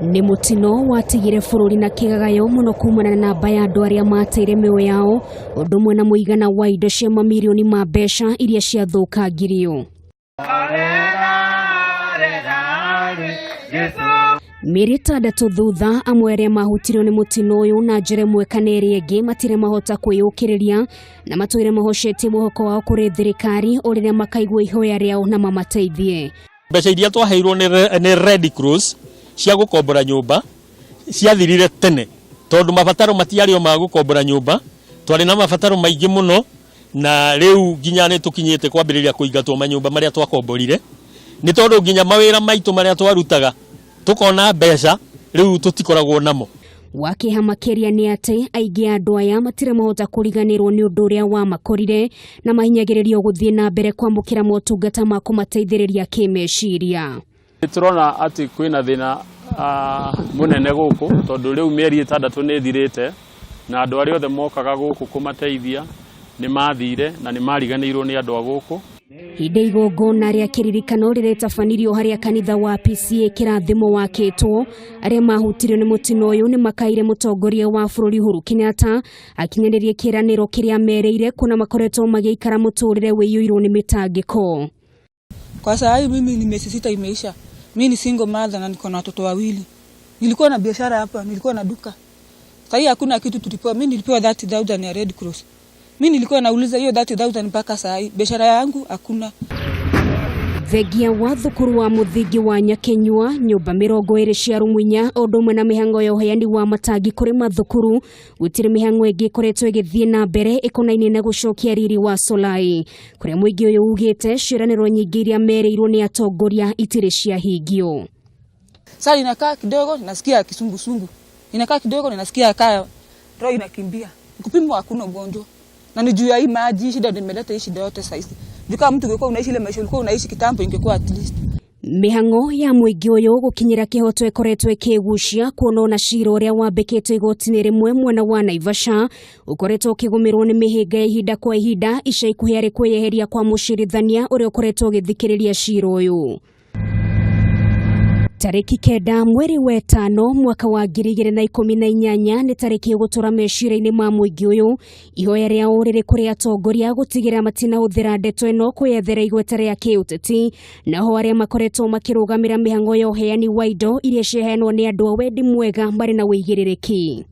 Nĩ mũtino watigire bũrũri na kĩgagayo mũno kumana na namba ya andũ arĩa mateire mĩoyo yao, ũndũ ũmwe na mũigana wa indo cia mamirioni ma mbeca iria ciathũkangirio. Mĩeri 6 thutha, amwe arĩa mahutirio nĩ mũtino ũyũ na njĩra ĩmwe kana ĩrĩa ĩngĩ matirĩ mahota kwĩyũkĩrĩria na matũire mahocetie mwĩhoko wao kũrĩ thirikari o rĩrĩa makaigua ihoya rĩao na mamateithie. Mbeca iria twaheirwo nĩ Red Cross cia gũkombora nyũmba ciathirire tene, tondũ mabataro matiarĩ o ma gũkombora nyũmba, twarĩ na mabataro maingĩ mũno, na rĩu nginya nĩ tũkinyĩte kwambĩrĩria kũingatwo manyũmba marĩa twakomborire, nĩ tondũ nginya mawĩra maitũ marĩa twarutaga tũkona mbeca rĩu tũtikoragwo namo. Wa kĩeha makĩria nĩ atĩ aingĩ a andũ aya matirĩ mahota kũriganĩrwo nĩ ũndũ ũrĩa wamakorire na mahinyagĩrĩrio gũthiĩ na mbere kwamũkĩra motungata ma kũmateithĩrĩria kĩmeciria. Nĩ tũrona atĩ kwĩna thĩna mũnene gũkũ, tondũ rĩu mĩeri 6 nĩ ĩthirĩte na andũ arĩa othe mokaga gũkũ kũmateithia nĩ mathire na nĩ mariganĩirwo nĩ andũ a gũkũ. Hĩndĩ igongona rĩa kĩririkano rĩretabanirio harĩa kanitha wa PCA kĩrathimo wakĩtwo, arĩa mahutirio nĩ mũtino ũyũ nĩ makaire mũtongoria wa bũrũri Uhuru Kenyatta akinyanĩrie kĩĩranĩro kĩrĩa mereire, kuona makoretwo magĩikara mũtũrĩre wĩiyũirwo nĩ mĩtangĩko. Kwa saa hii mimi ni miezi 6 imeisha. Mimi ni single mother na niko na watoto wawili. Nilikuwa na biashara hapa, nilikuwa na duka. Sasa hii hakuna kitu tulipewa. Mimi nilipewa 30,000 ya Red Cross. Mimi nilikuwa nauliza hiyo 30,000 mpaka saa hii biashara yangu hakuna. Thengia wa thukuru wa mũthingi wa Nyakenyua, nyũmba 20 cia Rumunya, ũndũ ũmwe na mĩhang'o ya ũheani wa matangi kũrĩ mathukuru, gũtirĩ mĩhang'o ĩngĩ ĩkoretwo ĩgĩthiĩ na mbere ĩkonainie na gũcokia riri wa Solai, kũrĩa mũingĩ ũyũ ugĩte ciĩranĩro nyingĩ iria merĩirwo nĩ atongoria itirĩ ciahingio. Sasa ninakaa kidogo nasikia kisungusungu, ninakaa kidogo nasikia kaya roho inakimbia, kupimwa hakuna ugonjwa, na ni juu ya hii maji shida ndio imeleta hii shida yote sasa. Juu kama mtu ungekuwa unaishi ile maisha ulikuwa unaishi kitambo ingekuwa at least. Mĩhang'o ya mũingĩ ũyũ gũkinyĩra kĩhoto ĩkoretwo ĩkĩgucia, kuona ona cira ũrĩa wambĩkĩtwo igoti-inĩ rĩmwe mwena wa Naivasha ũkoretwo ũkĩgũmĩrwo nĩ mĩhĩnga ya ihinda kwa ihinda, ica ikuhĩ arĩ kwĩyeheria kwa mũcirithania ũrĩa ũkoretwo ũgĩthikĩrĩria cira ũyũ. Tarĩki 9 mweri wa 5 mwaka wa 2018 nĩ tarĩki ĩgũtũra meciria-inĩ ma mũingĩ ũyũ. Ihoya rĩao rĩrĩ kũrĩ atongoria gũtigĩrĩra matinahũthĩra ndeto ĩno kwĩyethera igweta rĩa kĩũteti, naho arĩa makoretwo makĩrũgamĩra mĩhang'o ya ũheani wa indo iria ciaheanwo nĩ andũ a wendi mwega marĩ na ũigĩrĩrĩki.